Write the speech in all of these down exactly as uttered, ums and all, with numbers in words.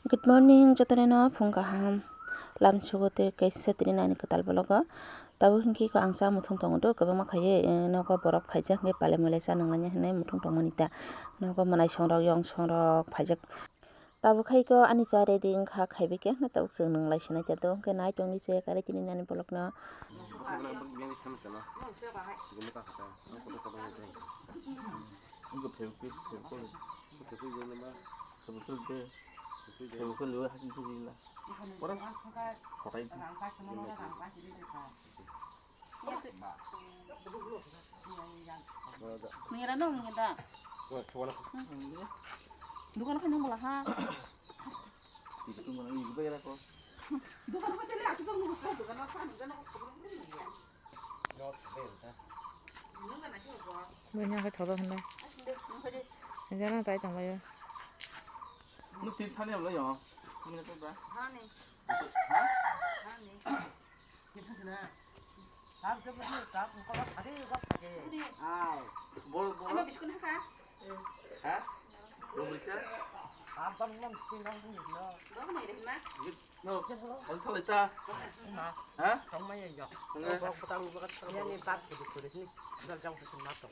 Good morning, jotono no phung kaham. Lam sugo tei kaisa tini nani kwtal vlog o. Tabuk hinkhe ko ang cha muthung tongo do, kwbangma khaiwi, eh, nogo borok phaijak hinkhe palai malai cha nang lainai hinwi muthung tongmani ta. Nogo mwnaisong rok, yongsong rok phaijak. Tabuk hai ko ani cha ready wngkha, khaibai khe, haino tabuk chwng nung lai sinai ta do, hinkhe nai tongdi che kare tini nani vlog no. Ngira no ngira. Dukan kan nung bala ha. Dukan kan tele aku kan nung dukan kan. Buini haikhe thodo hwnle. Jana chai tonglaio. Nuk tin thani amlai yo. Mune to ba. Hani. Ha? Hani. Kita sina. Tap jab ni tap ko ba thari ba thake. Ai. Bol bol. Ama biskun haka. Ha? Bol biskun. Apa nang tin nang ni no. Dok nai rehma. No, hal thalai ta. Ha? Tongmaya ya. Tongmaya. Bok botang bok. Yani tak kudu kudu ni. Dal jang kudu na to.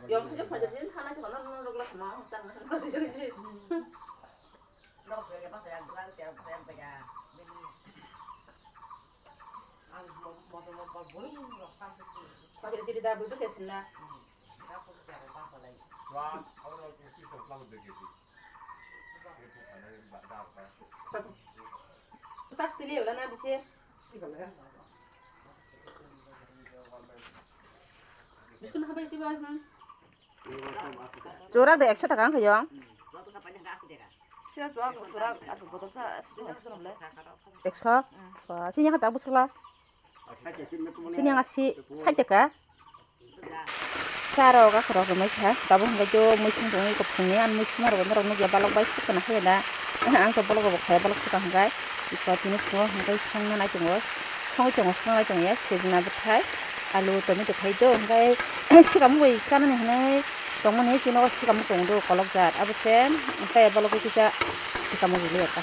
Yong khe phajar sin thana thana rwgla khama chang na thana rwgla si. Phajar siri da bwsa sinna. Sas tili wala na bisi. Biskun habai tiba, hmm. Churak de ekso taka wngkha yong. Sira churak, churak, asu botol sa, ekso. Ba, sini kha tak bwswkla. Sini ang asi, sait taka. Charok akhorok rwmai kha, tabuk hwnkhe jo muisung tongwi kuphungni, ani muisung rok norok nukya balok bai sukha na khe da. Ang to bolok rok bo khaya balok sukha hwnkhe, iko tini phungo hwnkhe songna nai tongo, songwi tongo, songna nai tongya, sejna bwthai, alu, tomato khai do, hwnkhe sikamo bai chanani hwnwi tongmani, chini o sikamo tongo do kolok jat, abo se hwnkhe bolok kisa sikamo rwlai ya ta.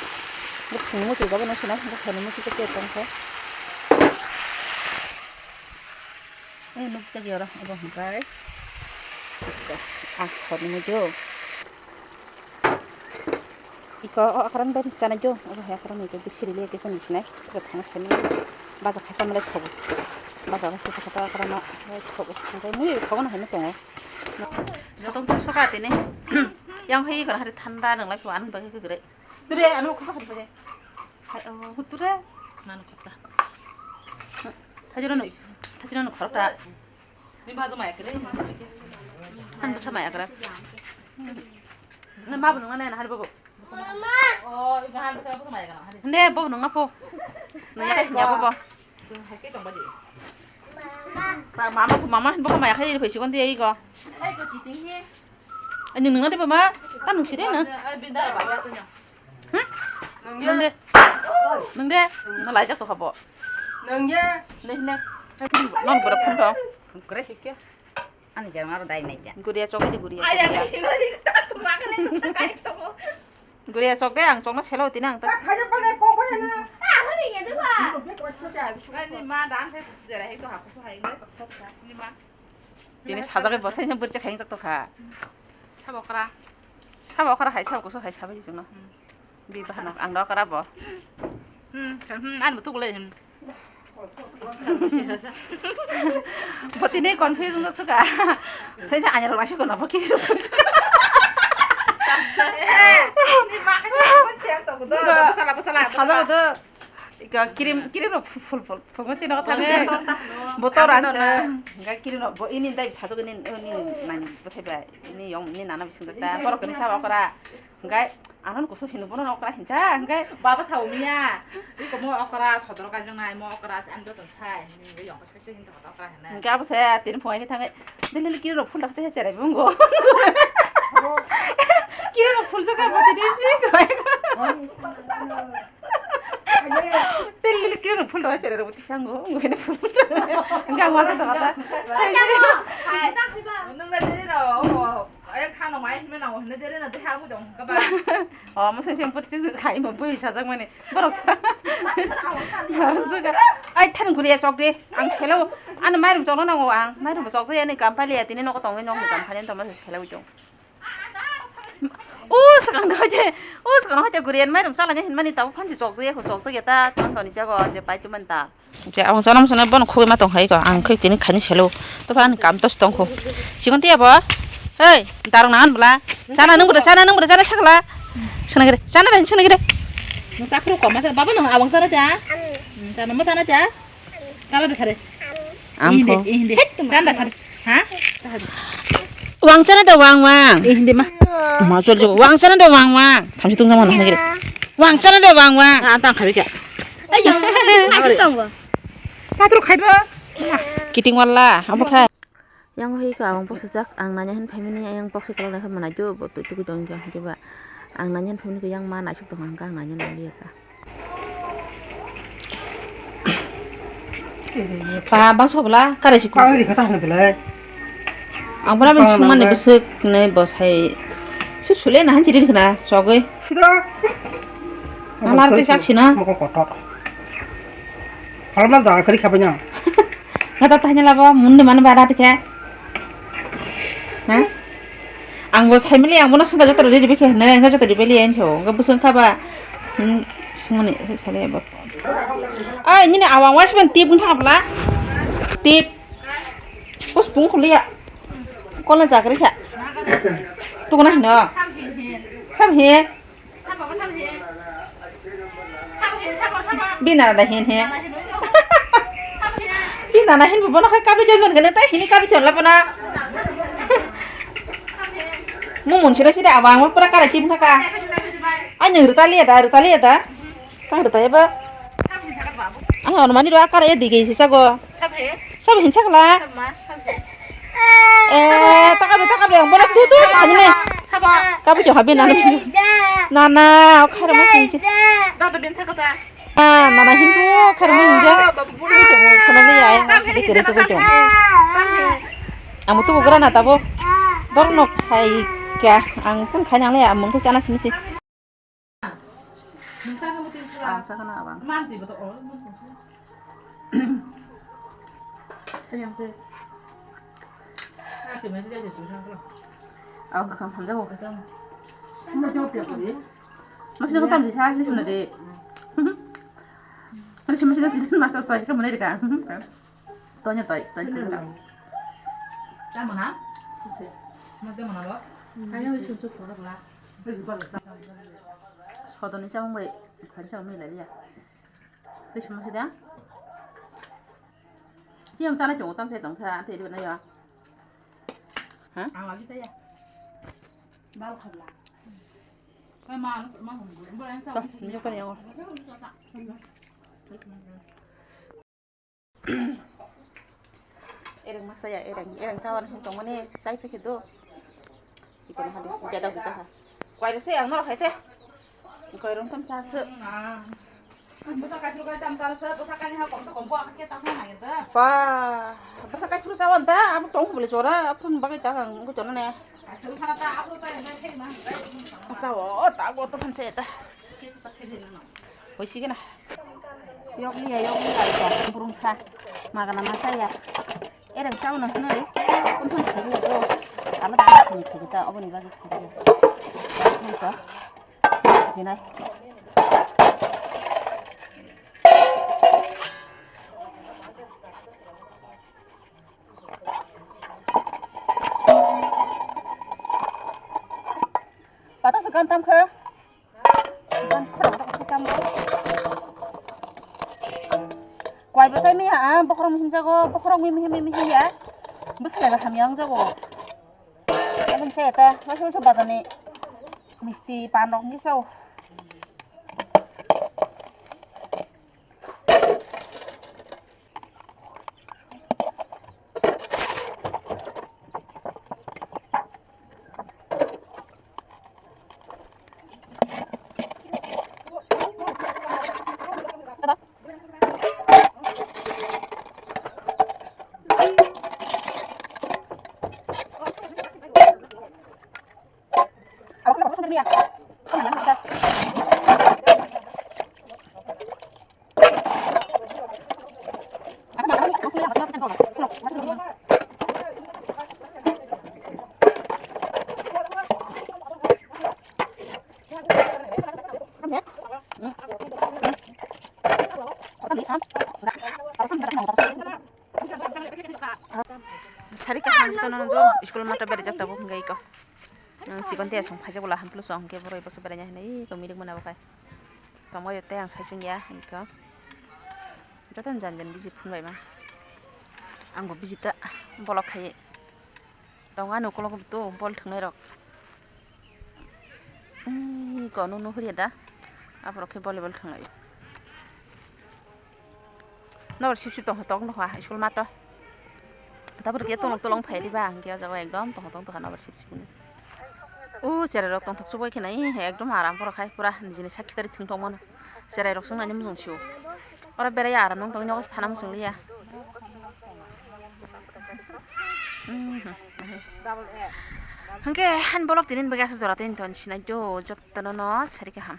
Bo phungni muchung bai no sina, hwnkhe sani muchung khe tongkha. Ei nukjagwi oro obo hwnkhai akhor nungwi do. Iko o akhorang bai chanai do, obo hai akhorang ni khe siri le kisa nung sinai, kisa thangna sai mani. Baja khaisa malai thogo. Baja khaisa khato akhorang no thogo. Hwnkhai mui thogo no hai no tongo. Jotong to soka tini. Yang hai iko hari thanda nang lai kho, ani bagwi khe gre. Dure, ano khusa khat bade. Hai, oh, huture. Mano khapsa. Thajirano, thajirano khorokta. Ni bajo maya kere. Han bwsa maya kara. Na ma bunu ngane na hari bobo. Oh, iba han bwsa bwsa maya kara. Ne bobo nunga po. Na ya ya bobo. Sung hai ke tong bade. Mama, mama, mama, bobo maya kare phai sikon de igo. Ai ko chiting he. Ani nung nade mama, ta nung sire na. Hmm? Nung de. Nung de. No lai jak to khabo. Nung ye. Ne ne. Non bora phun to. Kore sikya. Ani jama ro dai nai ja. Guria chok de guria. Guria chok de ang chok na selo tin ang ta. Ani ma dan se jera he to haku so hai le. Ni ma. Tini sajagwi bwsai se bwrwi khaingjak tongkha. Sabo okra. Sabo okra hai, sabo kusu hai, sabo hichwngno. Hmm. Bi bahano ang do okra bo. Hmm, hmm, ani bo tukulai, hmm. Bo tini confuse wngkha suka. Sai se anyar rok naisik kono bo kiri rok. Ni ma khe ko siang to do. Sajagwi do. Ika cream, cream rok phul phul phul phul phul sino thangwi. Botor ang se. Hingke cream rok bo ini dai sajagwi ni, ini nani bwthai bai. Ini yong ini nana bising ta. Borok ni sabo okra. Hingke anon kusu hino bono okra hinsa. Hingke baba sao miya. Iko mo okra sodor kajang nai mo okra se ang joto sai. Hingke yong khe se hinta okra hinai. Hingke abo se tini phungai thangwi. Dili dili cream rok phul rok te cherai bungo. Kiri no phul jaka bati di. Tel lili kiri no phul do sere ro bati sango. Ngene phul. Enggak wata do kata. Nung na dere ro. Ayo khano mai hime na hine dere na de ha bu dong ka ba. Oh, mo sen sen put khai mo bui sajak mane. Borok sa. Borok suka. Ai, than guriya chok de. Ang selo. Ano mairum chokno nango ang. Mairum chok jaya ni kam paliya tini nogo tongwi nokni kam phani tongma selo chok. O sakang de hoje. O sakang hoje guriyan mairum chala ni hinmani tabo phansi chok jaya ko chok jaya ta tong toni jago je pai tuman ta. Je ang jonom sene bon khugui ma tong hai ko. Ang khoi tini khaini selo. To phan kam tos tong kho. Sikon tiya bo. Hei, darong nangan bla. Chana nung bla, chana nung bla, chana sakla. Sene gede. Chana de, sene gede. Mo takro ko ma baba no awang chana cha. Hmm, chana mo chana cha. Chana de sare. Am Hindi, pho. Hindi. Chana sare. Ha? Wang chana de wang wang. Eh, hindi ma. Ma chol jo. Wang chana de wang wang. Thamsi tung sama na gede. Wang chana de wang wang. Ah, tang khabi ka. Ayo, tong bo. Patro khai ba. Kiting wala, abo khai. Yang hoi ka ang poksajak, ang nanya hin family yang poksai kolok nai khe manai jo bo tu tuku tong kya hoi ba. Ang nanya hin family ko yang ma naisuk tong ang ka ang nanya nang liya ka. Pa bang sobla kare si ko. Kare kata hana belai. Ang pura min sumani besek ne bosai. Su sule na hanjiri khna sogoi. Sida. Amar te sak sina. Moko kotok. Halma da kari khapanya. Ngata tanya labo munde mana bada tikhe. Ha? Ang bo saimili ang bono sungka joto ridi bikhe hne, ang joto ribeli ang so, ang bosong khaba. Hmm, sumuni sale bo. Ai, nini awang was ban tip thang bla. Tip. Pus pung khuliya. Kono chakri kha. Tukuna hino. Sam he. Bina na hin he. Bina na hin bono khai kabi jon jon gane tai hini kabi chon la bono. Mu mun sira sira abang pura kara tim thaka. Ai nang rutali ada, rutali ada. Tang rutali ba. Ang on mani ro akara ya dige sisa go. Sab hin sakla. Eh, taka be, taka be, ang bono tu tu ani ne. Kabu jo habe nana. Nana, o khara ma sinji. Ah, nana hindu khara ma sinji. Khana le ya, ang khade kere tu ko jong. Amu tu gra na tabo. Bor no khai kya, ang pun khai nang le, amung ke chana sinji. Ang sakha na abang. Ang kakham hamjago. Masih kakham di sa, di sana de. Masih masih di masa toy kamu ni ka. Tonya toy, toy. Tamo na? Mas de mana lo? Ayo isu su ko la. Sodoni samung bai, khani samung milai liya. Tei suma sida. Siyam sana chungo tam sai tong sa, tei dibana ya. Ha? Ang lagi taya. Bal khabla. Kai ma, ma hum, bu, bu, ang sa. Ni ko yang. Ereng masa ya, ereng, ereng chawan hin tongmani chai phikhe do. Ikon hadi beda hujak ha. Kwai rese ang norok hai te. Kwai rong tam sa se. Bwsa kaithuru kai tam sa se, bwsa kaini ha komsa kombo ang khe tam na ya da. Pa, bwsa kaithuru chawan ta, abo tong bole chora, aphun bagai ta ang ko chona ne. Asal khana ta abo ta ne thek ma. Asa o ta go to phan se ta. Kesa sa thek na. Hoisigena. Yokliya, yokliya, ito. Burung sa. Magana masaya. Ereng chao na hwnwi. Kunthang sini to. Ala da sini thigi ta, oboni bagi thigi. Ito. Sinai. Pata sekan tam khe. Kwai bo tai miya, ah, bokhorok hinjago, bokhorok mi, mi, mi, mi, ya. Bwswlaiba hamya wngjago. Aboni se ta, waisa waisa bazar ni misti, pan rok hinwi chao. Sari kaham jotono nw school mata berajak tabuk hwnkhe iko. Chikon tei aswk phaijak bwla hwnphlu song hwnkhe borok eboso beraina hinwi iko milik mwnabo khai. Tongma tei ang saichung ya iko. Jotono jan jan biji phunbai ma. Angbo biji ta bolok khai. Tongo ani ukulok bo to bol thwngnairok. Iko nung nung horiya da. Aborok khe volleyball thwnglaio. Nokbar sip sip tongkha tok nokha school mato. Tabuk khe tolong tolong phai riba hwnkhe o jaga o ekdom tongkha tong tongkha nokbar sip sip hwnwi. O cherai rok tongthok chubui khe nai ekdom aram borok hai pura nijini sak kitari thwng tongmano. Cherai rok chwng nani muchung sio. Oro berai aram nung tong nogo se thana muchung liya. Hwnkhe hani bolok tini bagwi aswk jora tei tong sinai do jotono no sari kaham.